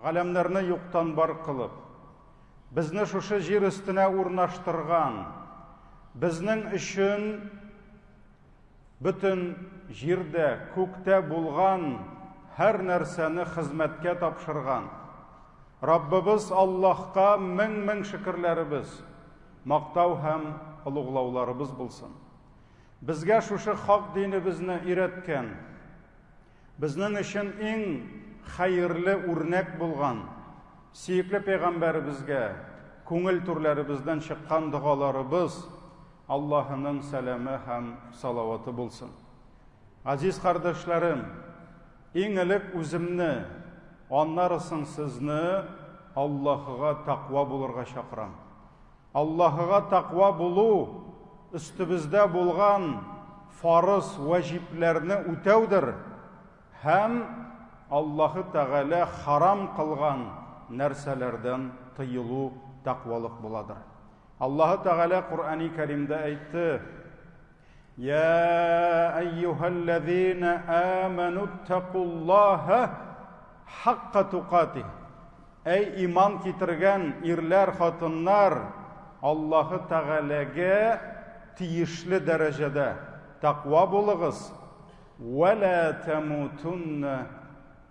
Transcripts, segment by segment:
Галәмнәрне юктан бар кылып, безне шушы җир өстенә урнаштырган, безнең өчен бөтен җирдә, күктә булган һәр нәрсәне хезмәткә тапшырган Раббыбыз Аллаһка мең-мең шөкерләребез, мактау һәм олуглауларыбыз булсын. Безгә шушы хак динебезне өйрәткән, Безнең өчен иң хәерле үрнәк булган сөекле пәйгамбәребезгә күңел түрләребездән чыккан догаларыбыз Аллаһының сәламе һәм салаваты булсын. Газиз кардәшләрем, иң элек үземне, аннары соң сезне Аллаһыга тәкъва булырга чакырам. Аллаһыга тәкъва булу өстебездә булган фарыз, вәҗипләрне үтәүдер һәм Аллаһы Тәгалә харам кылган нәрсәләрдән тыелу тәкъвалык буладыр. Аллаһы Тәгалә Коръәни Кәримдә әйтте: Я әйюһәлләзина аману тәкуллаһа хакка тукатих. Әй иман китергән ирләр, хатыннар, Аллаһы Тәгаләгә тиешле дәрәҗәдә тәкъва булыгыз, вә лә тәмутунна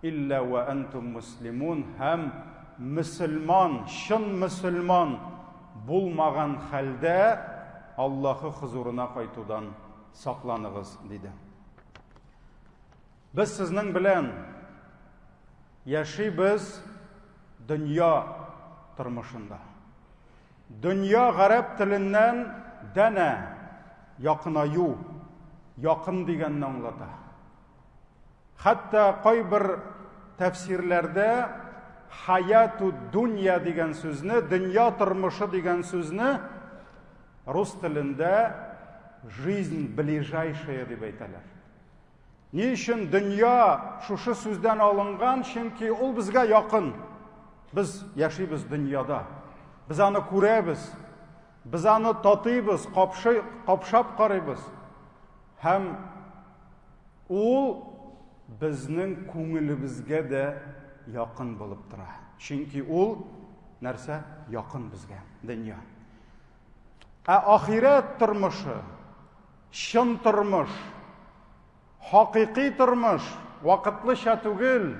илля вә әнтум муслимун һәм мөселман, чын мөселман булмаган хәлдә Аллаһы хозурына кайтудан сакланыгыз, диде. Без сезнең белән яшибез дөнья тормышында. Дөнья гарәп теленнән дәнә, якынаю, якын дигәнне аңлата. Хәтта кайбер тәфсирләрдә хаяту дунья дигән сүзне, дөнья тормышы дигән сүзне рус телендә жизнь ближайшая дип әйтәләр. Ни өчен дөнья шушы сүздән алынган? Чөнки ул безгә якын. Без яшибез дөньяда. Без аны күрәбез. Без аны татыйбыз, капшый, капшап карыйбыз. Һәм ул безнең күңелебезгә дә якын булып тора. Чөнки ул нәрсә якын безгә, дөнья. Ә ахирәт тормышы Чын тормыш, хакыйкый тормыш, вакытлыча түгел.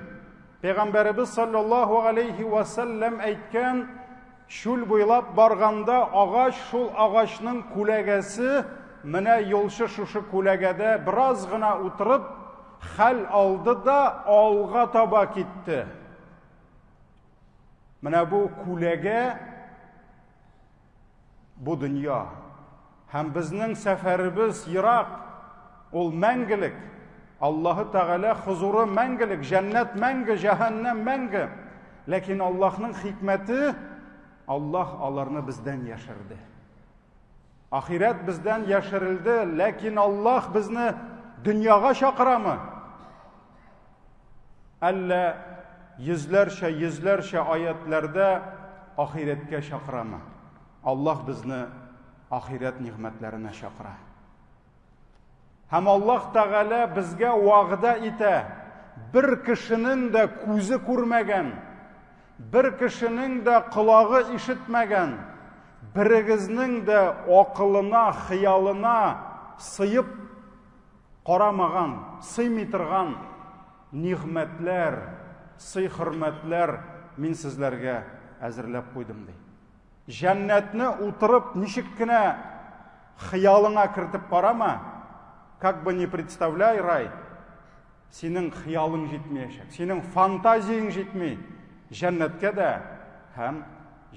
Пәйгамбәребез саллаллаһу алейхи ва сәлләм әйткән, чүл буйлап барганда агач, шул агачның күләгәсе, менә юлчы шушы күләгәдә бераз гына утырып, хәл алды да алга таба китте. Менә бу күләгә бу дөнья. Һәм безнең сәфәребез ерак, ул мәңгелек. Аллаһы Тәгалә хозуры мәңгелек, җәннәт мәңге, җәһәннәм мәңге. Ләкин Аллаһның хикмәте, Аллаһ аларны бездән яшерде. Ахирәт бездән яшерелде, ләкин Аллаһ безне дөньяга чакырамы? Әллә йөзләрчә, йөзләрчә аятләрдә ахирәткә чакырамы? Аллаһ безне ахирәт нигъмәтләренә чакыра. Һәм Аллаһ Тәгалә безгә вәгъдә итә, бер кешенең дә күзе күрмәгән, бер кешенең дә колагы ишетмәгән, берегезнең дә акылына, хыялына сыеп карамаган, сыймый торган нигъмәтләр, сый-хөрмәтләр мин сезләргә әзерләп куйдым, ди. Җәннәтне утырып ничек кенә хыялыңа кертеп карама, как бы не представляй рай, синең хыялың җитмәячәк, синең фантазияң җитми җәннәткә дә һәм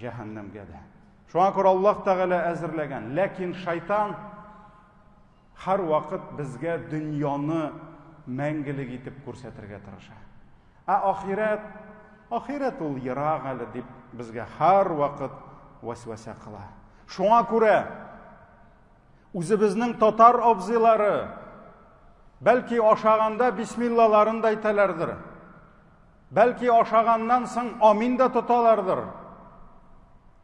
җәһәннәмгә дә. Шуңа күрә Аллаһ Тәгалә әзерләгән, ләкин шайтан һәрвакыт безгә дөньяны мәңгелек итеп күрсәтергә тырыша. Ә ахирәт, ахирәт ул ерак әле дип безгә һәрвакыт вәсвәсә кыла. Шуңа күрә үзебезнең татар абзыйлары бәлки ашаганда бисмиллаларын да әйтәләрдер. Бәлки ашаганнан соң амин дә тоталардыр.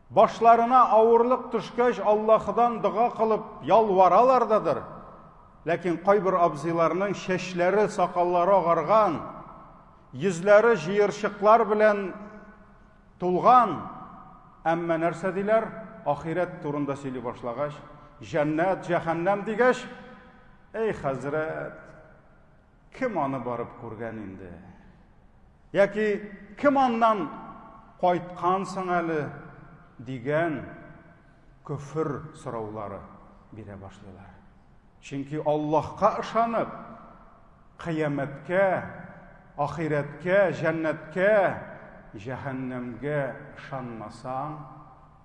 Башларына авырлык төшкәч, Аллаһыдан дога кылып ялваралардадыр. Ләкин кайбер абзыйларның чәчләре, сакаллары агарган, йөзләре җыерчыклар белән Тулган, әмма нәрсә диләр? Ахирәт турында сөйли башлагач, җәннәт, җәһәннәм дигәч, эй, хәзрәт, кем аны барып күргән инде? Яки кем аннан кайткан соң әле дигән көфер сораулары бирә башлыйлар. Чөнки Аллаһка ышанып, кыямәткә, ахирәткә, җәннәткә, җәһәннәмгә ышанмасаң,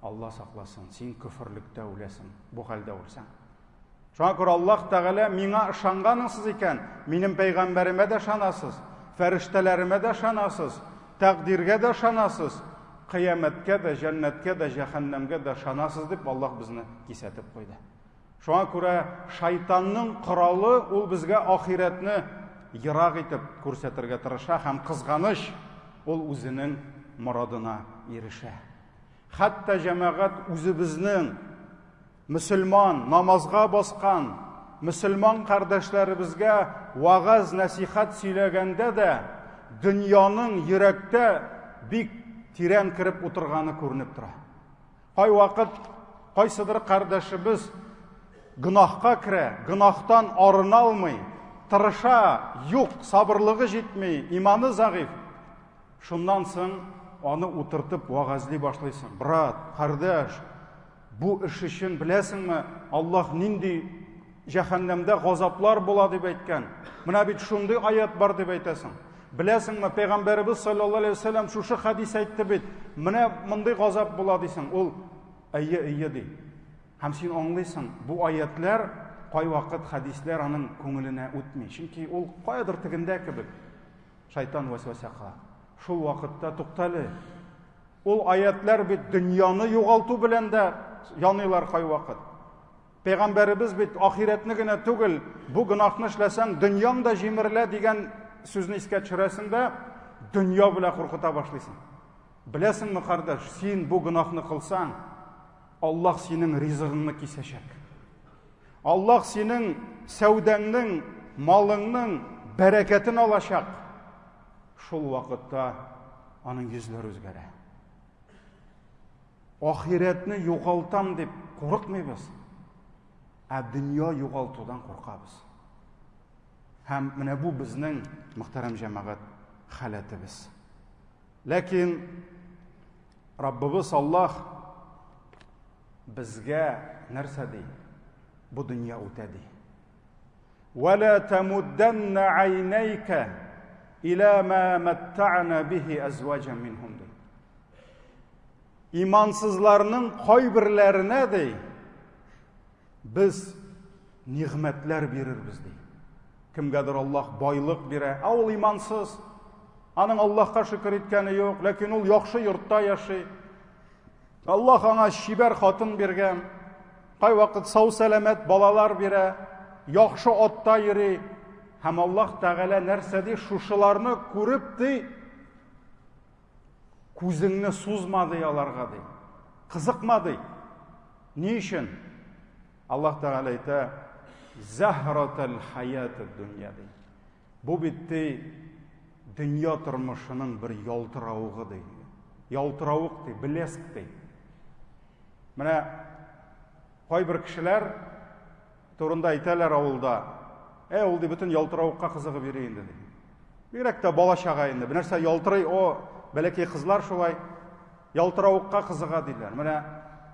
Алла сакласын, син көферлектә үләсең, бу хәлдә үлсәң. Шуңа күрә Аллаһ Тәгалә миңа ышанганыңсыз икән, минем пәйгамбәремә дә ышанасыз, фәрештәләремә дә ышанасыз, тәкъдиргә дә ышанасыз, кыямәткә дә, җәннәткә дә, җәһәннәмгә дә ышанасыз дип Аллаһ безне кисәтеп куйды. Шуңа күрә шайтанның коралы ул безгә ахирәтне ерак итеп күрсәтергә тырыша һәм кызганыч ул үзенең морадына ирешә. Хәтта җәмәгать үзебезнең мөселман, намазга баскан мөселман кардәшләребезгә вагаз нәсихәт сөйләгәндә дә дөньяның йөрәктә бик тирән кереп утырганы күренеп тора. Кайвакыт кайсыдыр кардәшебез гөнаһка керә, гөнаһтан арына алмый, тырыша, юк, сабырлыгы җитми, иманы зәгыйфь. Шуннан соң аны утыртып вагазли башлыйсың. Брат, кардәш, бу эш өчен беләсеңме, Аллаһ нинди җәһәннәмдә газаплар була дип әйткән. Менә бит шундый аят бар дип әйтәсең. Беләсеңме, пәйгамбәребез саллаллаһу алейһи вәсәлләм шушы хәдис әйтте бит. Менә мондый газап була дисең. Ул әйе, әйе ди. Һәм син аңлыйсың, бу аятлар кайвакыт хәдисләр аның күңеленә үтми. Чөнки ул каядыр тегендә кебек. Шайтан вәсвәсә кыла. Шул вакытта туктале. Ул аятлар бит дөньяны югалту белән дә яныйлар кайвакыт. Пәйгамбәребез бит ахирәтне генә түгел, бу гөнаһны эшләсәң, дөньяң да җимерелә дигән сүзне искә төшерәсең дә, дөнья белән куркыта башлыйсың. Беләсеңме, кардәш, син бу гөнаһны кылсаң, Аллаһ синең ризыгыңны кисәчәк. Аллаһ синең сәүдәңнең, малыңның бәрәкәтен алачак. Шул вакытта аның йөзләре үзгәрә. Ахирәтне югалтам дип курыкмыйбыз, ә дөнья югалтудан куркабыз. Һәм менә бу безнең, мөхтәрәм җәмәгать, халәтебез. Ләкин Раббыбыз Аллаһ безгә нәрсә ди? Бу дөнья үтә ди. Вәлә тәмудданна айнайка иля ма маттa'на бихи әзваҗан минһум ди. Имансызларның кайберләренә ди без нигъмәтләр бирербез ди. Кемгәдер Аллаһ байлык бирә, ә ул имансыз. Аның Аллаһка шөкер иткәне юк, ләкин ул яхшы йортта яши. Аллаһ аңа чибәр хатын биргән. Кайвакыт сау-сәламәт балалар бирә, яхшы атта йөри. Һәм Аллаһ Тәгалә нәрсә ди? Шушыларны күреп ди, күзеңне сузма ди аларга ди. Кызыкма ди. Ни өчен? Аллаһ Тәгалә әйтә, Захратал хаятид дөнья ди. Бу бит ди дөнья тормышының бер ялтыравыгы ди. Ялтыравык ди, блеск ди. Менә кайбер кешеләр турында әйтәләр авылда. Ә ул ди бөтен ялтыравыкка кызыгып йөри инде ди. Бигрәк тә бала чага инде. Бер нәрсә ялтырый, о, бәләкәй кызлар шулай ялтыравыкка кызыга диләр. Менә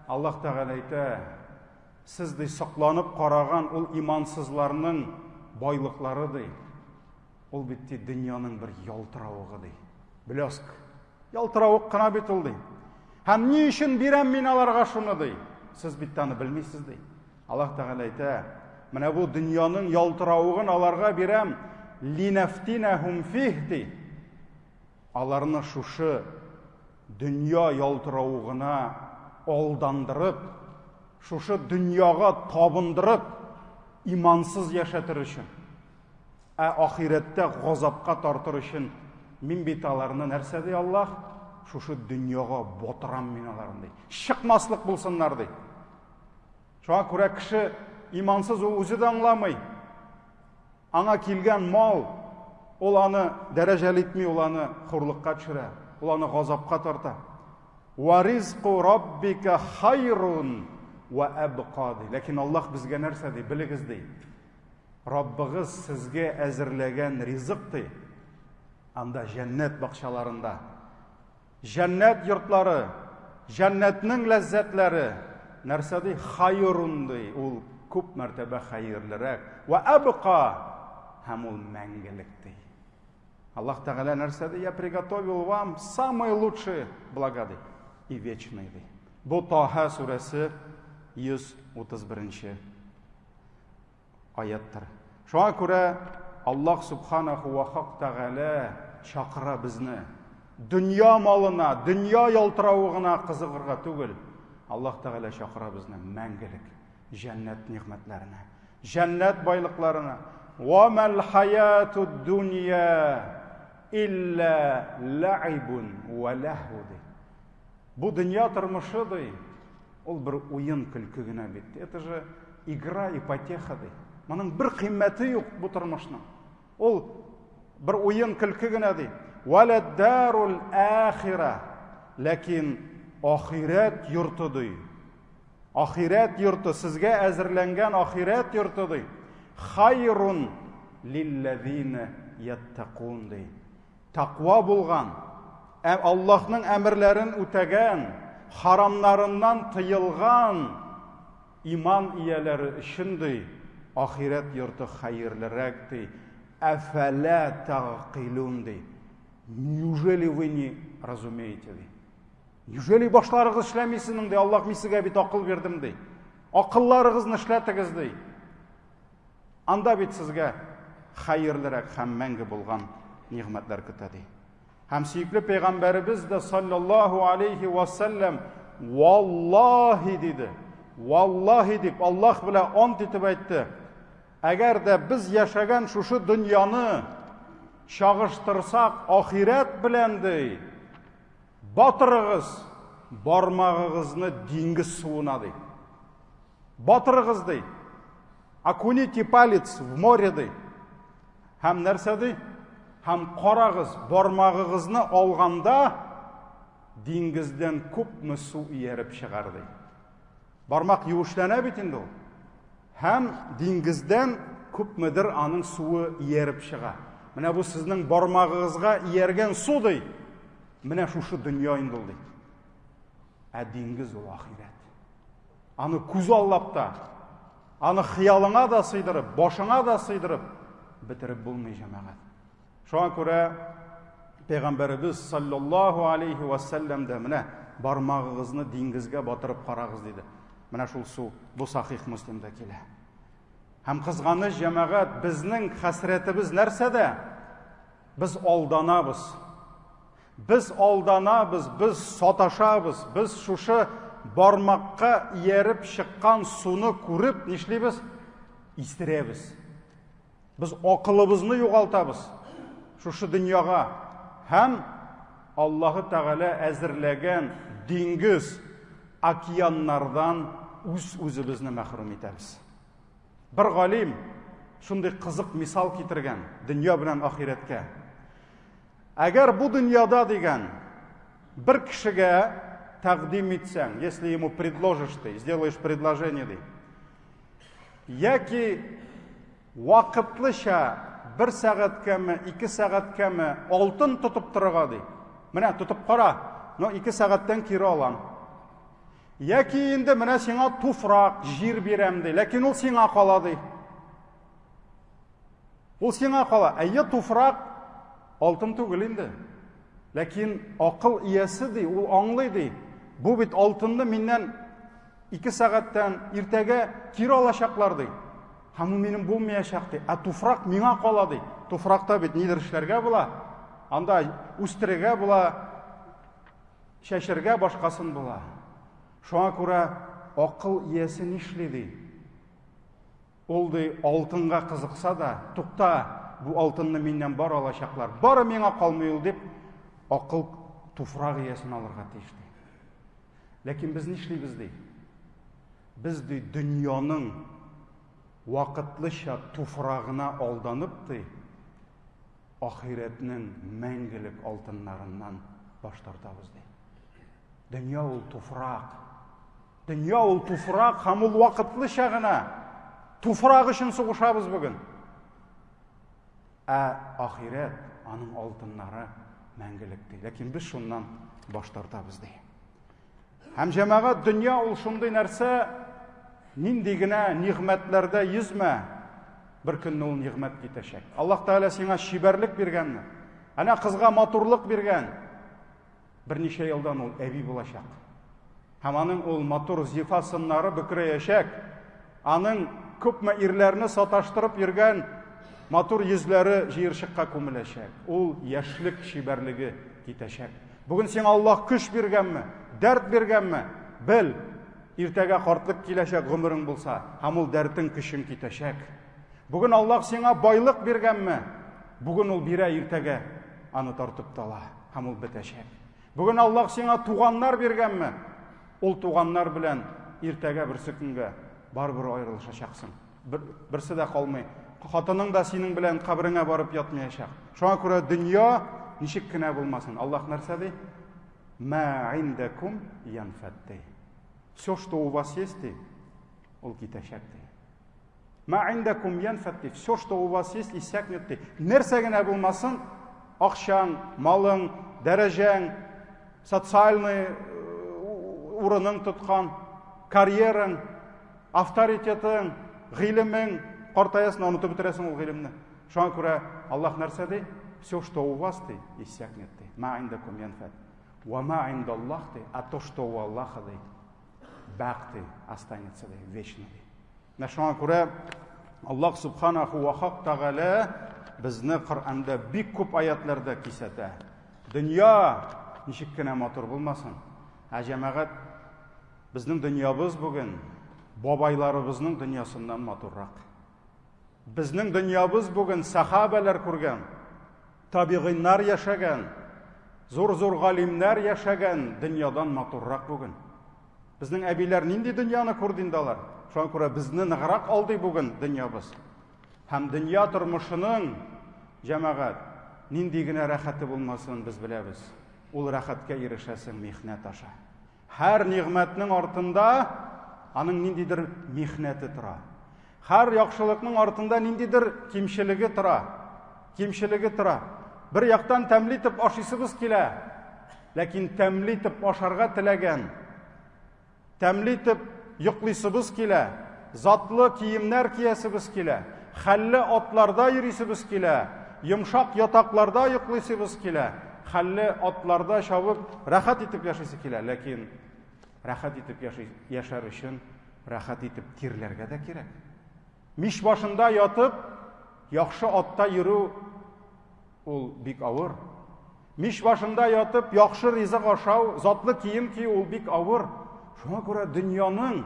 Аллаһ Тәгалә әйтә, сез ди сокланып караган ул имансызларның байлыклары ди. Ул бит ди дөньяның бер ялтыравыгы ди. Блеск. Ялтыравык кына бит ул ди. Һәм ни өчен бирәм мин аларга шуны ди? Сез бит аны белмисез ди. Аллаһ Тәгалә әйтә, менә бу дөньяның ялтыравыгын аларга бирәм, линафтинахум фих ди. Аларны шушы дөнья ялтыравыгына алдандырып, шушы дөньяга табындырып, имансыз яшәтер өчен. Ә ахирәттә газапка тартыр өчен мин бит аларны нәрсә ди Аллаһ? Шушы дөньяга батырам мин аларны ди. Чыкмаслык булсыннар ди. Шуңа күрә кеше имансыз ул үзе дә аңламый. Аңа килгән мал, ул аны дәрәҗәле итми, ул аны хурлыкка төшерә, ул аны газапка тарта. Ва ризку раббика хайрун ва абка ди. Ләкин Аллаһ безгә нәрсә ди? Белегез ди. Раббыгыз сезгә әзерләгән ризык ди. Анда җәннәт бакчаларында. Җәннәт йортлары, җәннәтнең ләззәтләре нәрсә ди? Хайрун ди. Ул күп мәртәбә хәерлерәк. Ва абка һәм ул мәңгелек ди. Аллаһ Тәгалә нәрсә ди? Я приготовил вам самые лучшие блага ди и вечные ди. Бу Таһа сүрәсе 131 аяттыр. Шуңа күрә Аллаһ Субханаху ва Хак Тәгалә чакыра безне. Дөнья малына, дөнья ялтыравыгына кызыгырга түгел. Аллаһ Тәгалә чакыра безне мәңгелек җәннәт нигъмәтләренә. Җәннәт байлыкларына. Ва мал хаятуд дунья илля лаибун ва лаху ди. Бу дөнья тормышы ди, ул бер уен көлке генә бит. Это же игра и потеха ди. Моның бер кыйммәте юк бу тормышның. Ул бер уен көлке генә ди. Валәддарул ахира. Ләкин ахирәт йорты ди. Ахирәт йорты, сезгә әзерләнгән ахирәт йорты ди. Хайрун лилләзина яттакун ди. Таква булган, ә Аллаһның әмерләрен үтәгән, харамнарыннан тыелган иман ияләре өчен ди, ахирәт йорты хәерлерәк ди. Әфәлә тагъкилун ди. Неужели вы не разумеете ди? Неужели башларыгыз эшләми сезнең ди? Аллаһ мин сезгә бит акыл бирдем ди. Акылларыгызны эшләтегез ди. Анда бит сезгә хәерлерәк һәм мәңге булган нигъмәтләр көтә ди. Һәм сөекле пәйгамбәребез дә саллаллаһу алейхи ва саллям валлаһи диде. Валлаһи дип Аллаһ белән ант итеп әйтте. Әгәр дә без яшәгән шушы дөньяны чагыштырсак ахирәт белән ди, Батырыгыз бармагыгызны диңгез суына ди. Батырыгыз ди. Окуните палец в море ди. Һәм нәрсә ди? Һәм карагыз, бармагыгызны алганда диңгездән күпме су ияреп чыгар ди. Бармак юешләнә бит инде ул. Һәм диңгездән күпмедер аның суы ияреп чыга. Менә бу сезнең бармагыгызга ияргән су ди. Менә шушы дөнья инде ул ди. Ә диңгез ул ахирәт. Аны күз аллап та, аны хыялыңа да сыйдырып, башыңа да сыйдырып бетереп булмый җәмәгать. Шуңа күрә Пәйгамбәребез саллаллаһу алейхи ва сәлләм дә менә бармагыгызны диңгезгә батырып карагыз диде. Менә шул су бу сахих Муслимда килә. Һәм кызганыч җәмәгать, безнең хәсрәтебез нәрсәдә? Без алданабыз. Без алданабыз, без саташабыз, без шушы бармакка ияреп чыккан суны күреп нишлибез? Истерәбез. Без акылыбызны югалтабыз шушы дөньяга һәм Аллаһы Тәгалә әзерләгән диңгез, океаннардан үз-үзебезне мәхрүм итәбез. Бер галим шундый кызык мисал китергән дөнья белән ахирәткә. Әгәр бу дөньяда дигән бер кешегә тәкъдим итсәң, если ему предложишь ты, сделаешь предложение ди. Яки вакытлыча бер сәгатькәме, ике сәгатькәме алтын тотып торырга ди. Менә тотып кара, но ике сәгатьтән кире алам. Яки инде менә сиңа туфрак, җир бирәм ди, ләкин ул сиңа кала ди. Ул сиңа кала. Әйе, туфрак алтын түгел инде. Ләкин акыл иясе ди, ул аңлый ди. Бу бит алтынны миннән ике сәгатьтән иртәгә кире алачаклар ди. Һәм ул минем булмаячак ди. Ә туфрак миңа кала ди. Туфракта бит нидер эшләргә була. Анда үстерергә була, чәчергә башкасын була. Шуңа күрә акыл иясе нишли ди? Ул ди алтынга кызыкса да, тукта, бу алтынны миннән бар алачаклар. Бары миңа калмый ул дип, акыл туфрак иясен алырга тиеш ди. Ләкин без нишлибез ди? Без ди дөньяның вакытлыча туфрагына алданып ди, ахирәтнең мәңгелек алтыннарыннан баш тартабыз ди. Дөнья ул туфрак. Дөнья ул туфрак һәм ул вакытлыча гына. Туфрак өчен сугышабыз бүген. Ә ахирәт, аның алтыннары мәңгелек ди. Ләкин без шуннан баш тартабыз ди. Һәм җәмәгать дөнья ул шундый нәрсә, нинди генә нигъмәтләрдә йөзмә, бер көнне ул нигъмәт китәчәк. Аллаһ Тәгалә сиңа чибәрлек биргәнме? Әнә кызга матурлык биргән. Берничә елдан ул әби булачак. Һәм аның ул матур зифа сыннары бөкрәячәк. Аның күпме ирләрне саташтырып йөргән матур йөзләре җыерчыкка күмеләчәк. Ул яшьлек чибәрлеге китәчәк. Бүген сиңа Аллаһ көч биргәнме, дәрт биргәнме? Бел, иртәгә картлык киләчәк гомерең булса, һәм ул дәртең, көчең китәчәк. Бүген Аллаһ сиңа байлык биргәнме? Бүген ул бирә, иртәгә аны тартып та ала һәм ул бетәчәк. Бүген Аллаһ сиңа туганнар биргәнме? Ул туганнар белән иртәгә берсе көнгә барыбер аерылышачаксың. Бер, берсе дә калмый. Хатының да синең белән кабереңә барып ятмаячак. Шуңа күрә дөнья ничек кенә булмасын. Аллаһ нәрсә ди? Ма индакум янфат ди. Все, что у вас есть, ди, ул китәчәк ди. Ма индакум янфат ди. Все, что у вас есть, иссякнет ди. Нәрсә генә булмасын, акчаң, малың, дәрәҗәң, социальный э, урының тоткан, карьераң, авторитетың, гыйлемең, картаясың, онытып бетерәсең ул гыйлемне. Шуңа күрә Аллаһ нәрсә ди? Все, что у вас, ди, иссякнет ди. Ма индакум янфат. Ва ма индаллах ди, а то, что у Аллаха ди, бак ди, останется ди, вечно ди. Менә шуңа күрә Аллаһ субханаху ва хак тәгалә безне Коръәндә бик күп аятларда кисәтә. Дөнья ничек кенә матур булмасын, ә җәмәгать безнең дөньябыз бүген бабайларыбызның дөньясыннан матуррак. Безнең дөньябыз бүген сахабәләр күргән, табигыйннар яшәгән, зур-зур галимнәр яшәгән дөньядан матуррак бүген. Безнең әбиләр нинди дөньяны күрде инде алар? Шуңа күрә безне ныграк алдый бүген дөньябыз. Һәм дөнья тормышының җәмәгать нинди генә рәхәте булмасын без беләбез. Ул рәхәткә ирешәсең михнәт аша. Һәр нигъмәтнең артында аның ниндидер михнәте тора. Һәр яхшылыкның артында ниндидер кимчелеге тора. Кимчелеге тора. Бер яктан тәмле итеп ашыйсыбыз килә. Ләкин тәмле итеп ашарга теләгән, тәмле итеп йоклыйсыбыз килә, затлы киемнәр киясебез килә, хәлле атларда йөрисебез килә, йомшак ятакларда йоклыйсыбыз килә, хәлле атларда чабып, рәхәт итеп яшисе килә. Ләкин рәхәт итеп яши, яшәр өчен рәхәт итеп тирләргә дә кирәк. Мич башында ятып, яхшы атта йөрү ул бик авыр. Мич башында ятып, яхшы ризык ашау, затлы кием кию ул бик авыр. Шуңа күрә дөньяның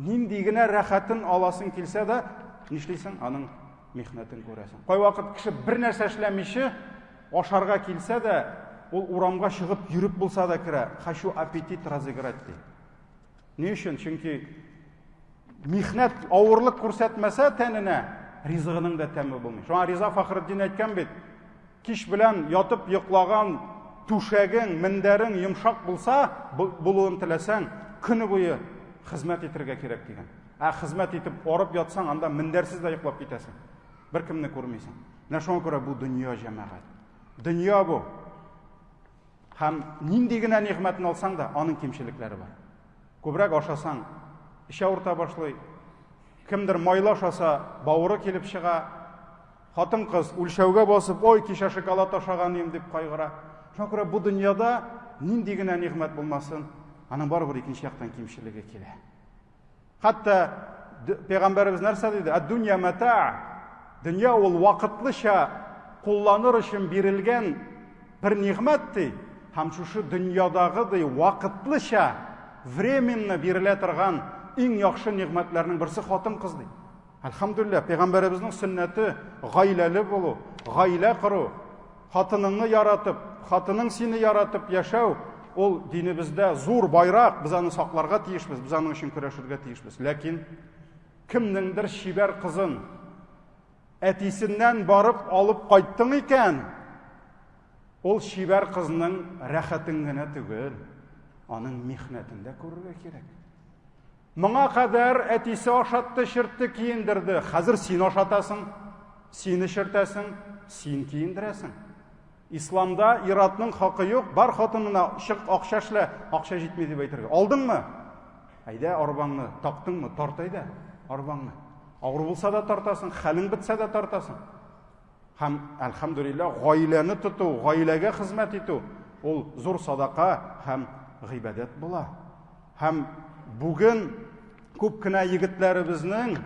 нинди генә рәхәтен аласың килсә дә, нишлисең? Аның михнәтен күрәсең. Кайвакыт кеше бер нәрсә эшләмичә ашарга килсә дә, ул урамга чыгып йөреп булса да керә. Хочу аппетит разыграть ди. Ни өчен? Чөнки михнәт авырлык күрсәтмәсә тәненә, ризыгының да тәме булмый. Шуңа Риза Фахретдин әйткән бит, кич белән ятып йоклаган түшәгең, мендәрең йомшак булса, булуын теләсәң, көне буе хезмәт итергә кирәк дигән. Ә хезмәт итеп арып ятсаң, анда мендәрсез дә йоклап китәсең. Беркемне күрмисең. Менә шуңа күрә бу дөнья җәмәгать. Дөнья бу. Һәм нинди генә нигъмәтне алсаң да, аның кимчелекләре бар. Күбрәк ашасаң, эчә авырта башлый. Кемдер майлы ашаса, бавыры килеп чыга. Хатын-кыз үлчәүгә басып, ой, кичә шоколад ашаган идем дип кайгыра. Шуңа күрә бу дөньяда нинди генә нигъмәт булмасын, аның барыбер икенче яктан кимчелеге килә. Хәтта пәйгамбәребез нәрсә диде? Ад-дунья мата. Дөнья ул вакытлыча кулланыр өчен бирелгән бер нигъмәт ди. Һәм шушы дөньядагы ди вакытлыча временно бирелә торган иң яхшы нигъмәтләрнең берсе хатын-кыз ди. Әлхәмдүлилләһ, пәйгамбәребезнең сөннәте гаиләле булу, гаилә кору, хатыныңны яратып, хатының сине яратып яшәү, ул динебездә зур байрак, без аны сакларга тиешбез, без аның өчен көрәшергә тиешбез. Ләкин кемнеңдер чибәр кызын әтисеннән барып алып кайттың икән, ул чибәр кызның рәхәтен генә түгел, Аның михнәтен дә күрергә кирәк. Моңа кадәр әтисе ашатты, чиртте, киендерде. Хәзер син ашатасың, син эчертәсең, син киендерәсең. Исламда иратның хакы юк, бар хатынына чык акча эшлә, акча җитми дип әйтергә. Алдыңмы? Әйдә арбаңны, тактыңмы? Тарт әйдә арбаңны. Авыр булса да тартасың, хәлең бетсә дә тартасың. Һәм, әлхәмдүлилләһ, гаиләне тоту, гаиләгә хезмәт итү ул зур садака һәм гыйбадәт була. Һәм бүген күп кенә егетләребезнең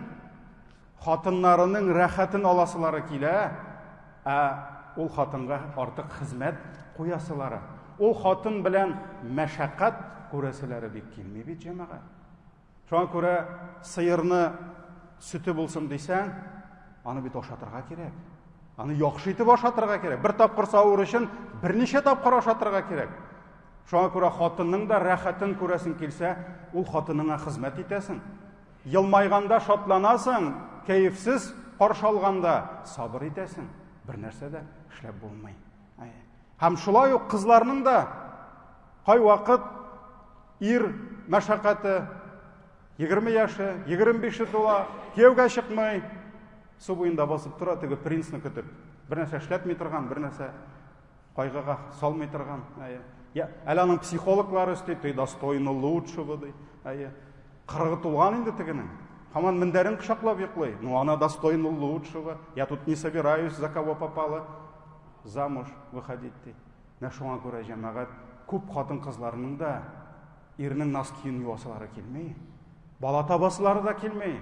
хатыннарының рәхәтен аласылары килә, ә ул хатынга артык хезмәт куясылары, ул хатын белән мәшәкать күрәселәре бик килми бит, җәмәгать. Шуңа күрә сыерны сөте булсын дисәң, аны бит ашатырга кирәк. Аны яхшы итеп ашатырга кирәк. Бер тапкыр савыр өчен берничә тапкыр ашатырга кирәк. Шуңа күрә хатынның да рәхәтен күрәсең килсә, ул хатыныңа хезмәт итәсең. Елмайганда шатланасың, кәефсез каршы алганда сабыр итәсең. Бер нәрсә дә эшләп булмый. Һәм шулай ук кызларның да кайвакыт ир мәшәкате 20 яше, 25-е тула, кияүгә чыкмый, су буенда басып тора теге принцны көтеп. Бер нәрсә эшләтми торган, бер нәрсә кайгыга салмый торган. Әйе. Я, әле аның психологлары өсти, ты достойна лучшего, ди. Әйе. Кырыгы тулган инде тегенең. Һаман мендәрен кочаклап йоклый. Ну, она достойна лучшего. Я тут не собираюсь, за кого попало замуж выходить, ди. Менә шуңа күрә, җәмәгать, күп хатын-кызларның да ирнең носкиен юасылары килми. Бала табасылары да килми.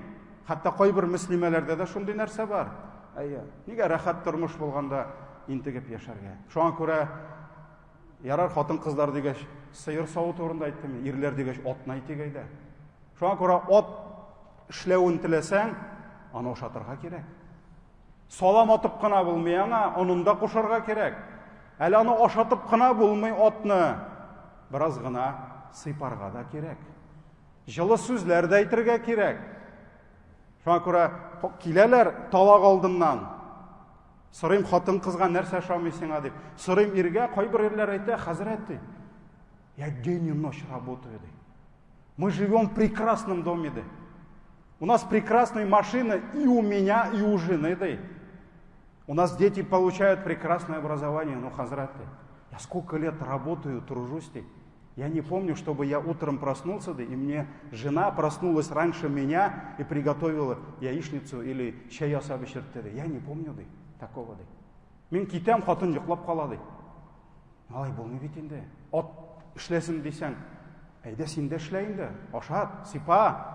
Хәтта кайбер мөслимәләрдә дә шундый нәрсә бар. Әйе, нигә рәхәт тормыш булганда интегеп яшәргә? Шуңа күрә ярар хатын-кызлар дигәч, сыер саву турында әйттем, ирләр дигәч, атны әйтик әйдә. Шуңа күрә ат эшләвен теләсәң, аны ашатырга кирәк. Салам атып кына булмый аңа, онын да кушарга кирәк. Әле аны ашатып кына булмый атны. Бераз гына сыйпарга да кирәк. Җылы сүзләр дә әйтергә кирәк. Шуңа күрә киләләр талак алдыннан. Сорыйм хатын кызга нәрсә ошамый сиңа дип. Сорыйм иргә, кайбер ирләр әйтә, хәзрәт ди. Я день и ночь работаю ди. Мы живем в прекрасном доме ди. У нас прекрасные машины и у меня, и у жены ди. У нас дети получают прекрасное образование, ну, хазрат, ди. Я сколько лет работаю, тружусь, ди. Я не помню, чтобы я утром проснулся, да, и мне жена проснулась раньше меня и приготовила яичницу или чәй ясап эчертте, ди. Я не помню, ди, такого, ди. Мин китәм, хатын йоклап кала, ди. Алай булмый бит инде. Ат эшләсен дисәң, әйдә син дә эшлә инде. Ашат, сыйпа.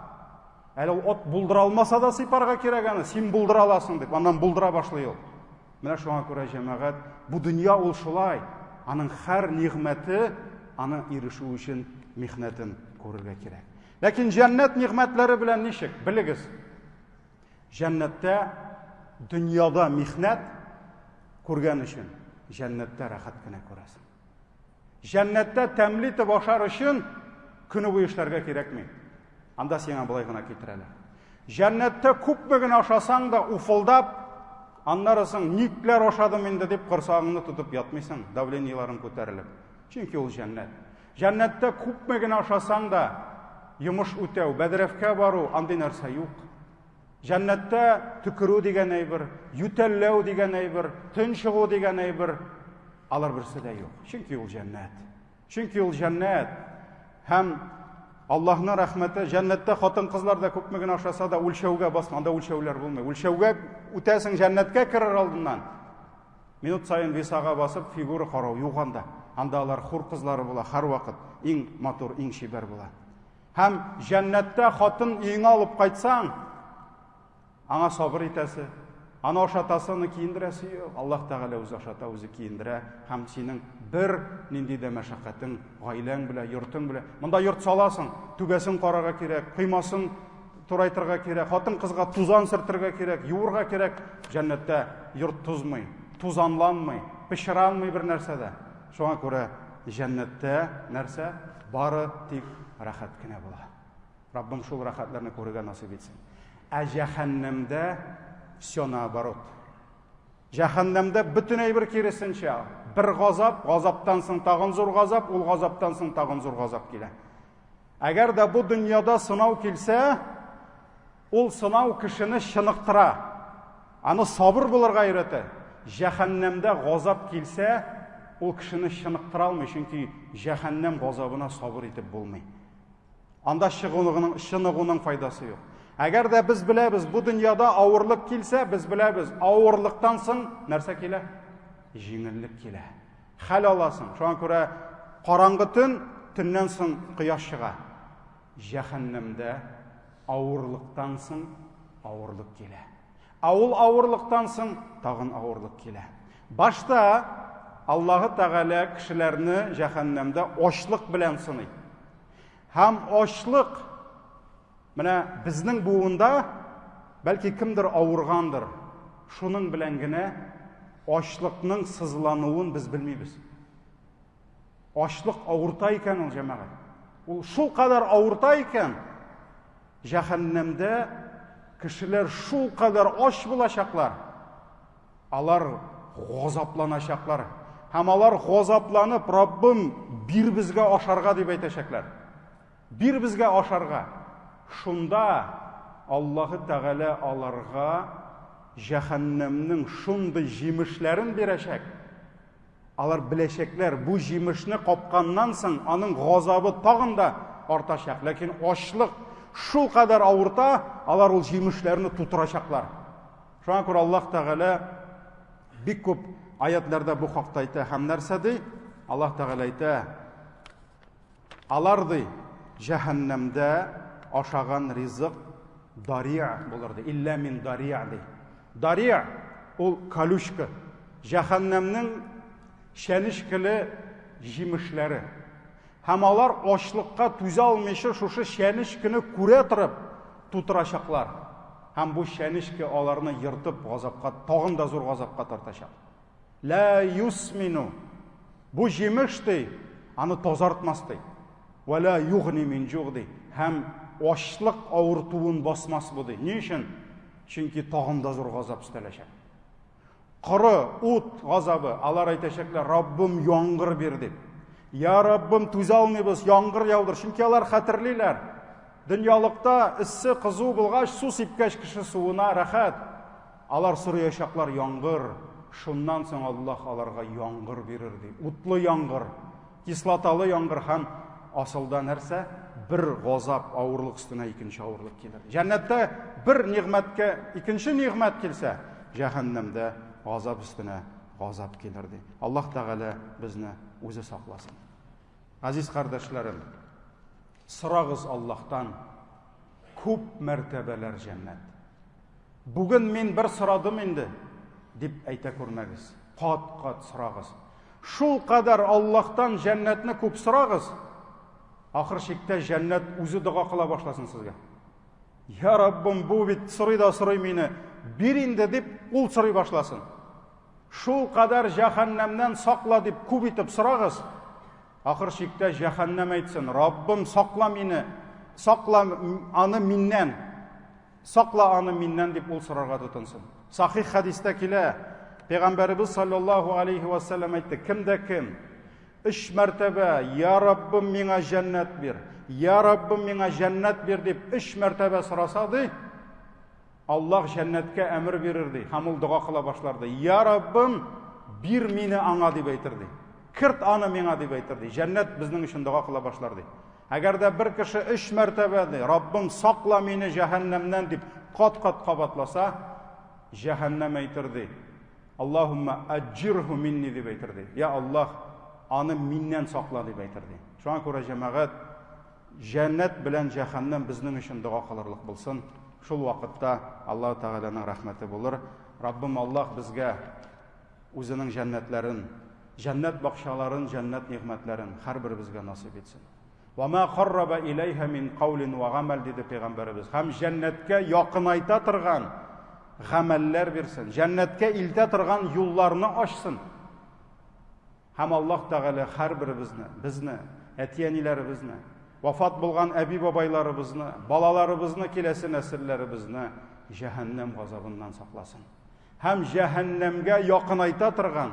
Әле ул ат булдыра алмаса да сыйпарга кирәк аны, син булдыра аласың дип, аннан булдыра башлый ул. Менә шуңа күрә җәмәгать, бу дөнья ул шулай, аның һәр нигъмәте аны ирешү өчен михнәтен күрергә кирәк. Ләкин җәннәт нигъмәтләре белән ничек? Белегез. Җәннәттә дөньяда михнәт күргән өчен җәннәттә рәхәт кенә күрәсең. Җәннәттә тәмле итеп ашар өчен көне буе эшләргә кирәкми. Анда сиңа болай гына китерәләр. Җәннәттә күпме генә ашасаң да уфылдап, аннары соң никләр ашадым инде дип корсагыңны тотып ятмыйсың, давлениеларың күтәрелеп. Чөнки ул җәннәт. Җәннәттә күпме генә ашасаң да, йомыш үтәү, бәдрәфкә бару, андый нәрсә юк. Җәннәттә төкерү дигән әйбер, ютәлләү дигән әйбер, төн чыгу дигән әйбер, алар берсе дә юк. Чөнки ул җәннәт. Чөнки ул җәннәт. Һәм Аллаһның рәхмәте, җәннәттә хатын-кызлар да күпме генә ашаса да үлчәүгә басма, анда үлчәүләр булмый. Үлчәүгә үтәсең җәннәткә керер алдыннан. Минут саен весага басып фигура карау юк анда. Анда алар хур кызлары була һәрвакыт, иң матур, иң чибәр була. Һәм җәннәттә хатын өеңә алып кайтсаң, аңа сабыр итәсе, аны ашатасы, аны киендерәсе юк. Аллаһ Тәгалә үзе ашата, үзе киендерә һәм синең бер нинди дә мәшәкатең гаиләң белән, йортың белән. Монда йорт саласың, түбәсен карарга кирәк, коймасын турайтырга кирәк, хатын-кызга тузан сөртергә кирәк, юырга кирәк. Җәннәттә йорт тузмый, тузанланмый, пычранмый бер нәрсә дә. Шуңа күрә җәннәттә нәрсә? Бары тик рәхәт кенә була. Раббым шул рәхәтләрне күрергә насыйп итсен. Ә җәһәннәмдә все наоборот. Җәһәннәмдә бөтен әйбер киресенчә. Бер газап, газаптан соң тагын зур газап, ул газаптан соң тагын зур газап килә. Әгәр дә бу дөньяда сынау килсә, ул сынау кешене чыныктыра. Аны сабыр булырга өйрәтә. Җәһәннәмдә газап килсә, ул кешене чыныктыра алмый, чөнки җәһәннәм газабына сабыр итеп булмый. Анда чыгуның, чыныгуның файдасы юк. Әгәр дә без беләбез, бу дөньяда авырлык килсә, без беләбез, авырлыктан соң нәрсә килә? Җиңеллек килә. Хәл аласың. Шуңа күрә караңгы төн, төннән соң кояш чыга. Җәһәннәмдә авырлыктан соң авырлык килә. Ә ул авырлыктан соң тагын авырлык килә. Башта Аллаһы Тәгалә кешеләрне җәһәннәмдә ачлык белән сыный. Һәм ачлык менә безнең буында бәлки кемдер авыргандыр. Шуның белән генә ачлыкның сызлануын без белмибез. Ачлык авырта икән ул, җәмәгать. Ул шул кадәр авырта икән, җәһәннәмдә кешеләр шул кадәр ач булачаклар. Алар газапланачаклар. Һәм алар газапланып, Раббым, бир безгә ашарга дип әйтәчәкләр. Бир безгә ашарга. Шунда Аллаһы Тәгалә аларга җәһәннәмнең шундый җимешләрен бирәчәк. Алар беләчәкләр, бу җимешне капканнан соң аның газабы тагын да артачак. Ләкин ачлык шул кадәр авырта, алар ул җимешләрне тутырачаклар. Шуңа күрә Аллаһ Тәгалә бик күп аятларда бу хакта әйтә һәм нәрсә ди? Аллаһ Тәгалә әйтә, Алар, ди, җәһәннәмдә ашаган ризык дариа булыр, ди. Илля мин дариа, ди. Дариа ул колючка. Җәһәннәмнең чәнечкеле җимешләре. Һәм алар ачлыкка түзә алмыйча шушы чәнечкене күрә торып тутырачаклар. Һәм бу чәнечке аларны ертып газапка, тагын да зур газапка тартачак. Лә юсмину. Бу җимеш ди, аны тазартмас ди. Вә лә югни мин җуг ди. Һәм ачлык авыртуын басмас бу ди. Ни өчен? Чөнки тагын да зур газап өстәләчәк. Коры ут газабы. Алар әйтәчәкләр, Раббым, яңгыр бир дип. Я Раббым, түзә алмыйбыз, яңгыр яудыр. Чөнки алар хәтерлиләр. Дөньялыкта эссе кызу булгач, су сипкәч кеше суына рәхәт. Алар сораячаклар яңгыр, шуннан соң Аллаһ аларга яңгыр бирер ди. Утлы яңгыр, кислоталы яңгыр һәм асылда нәрсә? Бер газап, авырлык өстенә икенче авырлык килер. Җәннәттә бер нигъмәткә икенче нигъмәт килсә, җәһәннәмдә газап өстенә газап килер ди. Аллаһ Тәгалә безне үзе сакласын. Газиз кардәшләрем, сорагыз Аллаһтан күп мәртәбәләр җәннәт. Бүген мин бер сорадым инде, дип әйтә күрмәгез. Кат-кат сорагыз. Шул кадәр Аллаһтан җәннәтне күп сорагыз, ахыр чиктә җәннәт үзе дога кыла башласын сезгә. Я Раббым, бу бит сорый да сорый мине, бир инде дип ул сорый башласын. Шул кадәр җәһәннәмнән сакла дип күп итеп сорагыз, ахыр чиктә җәһәннәм әйтсен, Раббым, сакла мине, сакла аны миннән. Сакла аны миннән дип ул сорарга тотынсын. Сахих хәдистә килә, Пәйгамбәребез саллаллаһу алейхи ва саллям әйтте, кем дә кем өч мәртәбә Я Раббым, миңа җәннәт бир, Я Раббым, миңа җәннәт бир дип өч мәртәбә сораса ди, Аллаһ җәннәткә әмер бирер ди, һәм ул дога кыла башлар ди. Я Раббым, бир мине аңа дип әйтер ди. Керт аны миңа дип әйтер ди. Җәннәт безнең өчен дога кыла башлар ди. Әгәр дә бер кеше өч мәртәбә ди, Раббым, сакла мине җәһәннәмнән дип кат-кат кабатласа, җәһәннәм әйтер ди. Аллаһумма аҗирһу минни дип әйтер ди. Я Аллаһ, аны миннән сакла дип әйтер ди. Шуңа күрә җәмәгать җәннәт белән җәһәннәм безнең өчен дога кылырлык булсын. Шул вакытта Аллаһ Тәгаләнең рәхмәте булыр. Раббым Аллаһ безгә үзенең җәннәтләрен, җәннәт бакчаларын, җәннәт нигъмәтләрен һәрберебезгә насыйп итсен. Ва ма карраба иләйһа мин каулин ва гамәл диде пәйгамбәребез. Һәм җәннәткә якынайта торган гамәлләр бирсен, җәннәткә илтә торган юлларны ачсын. Һәм Аллаһ Тәгалә һәрберебезне, безне, әти-әниләребезне, вафат булган әби-бабайларыбызны, балаларыбызны, киләсе нәселләребезне җәһәннәм газабыннан сакласын. Һәм җәһәннәмгә якынайта торган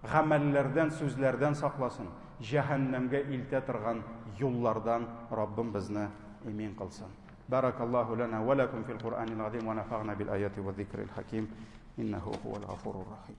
Гамәлләрдән, сүзләрдән сакласын. Җәһәннәмгә илтә торган юллардан Раббым безне имин кылсын. Баракаллаһу лана ва лакум фил Куръанил азим ва нафагна бил аяти ва зикрил хаким. Иннаху хуал гафурур рахим.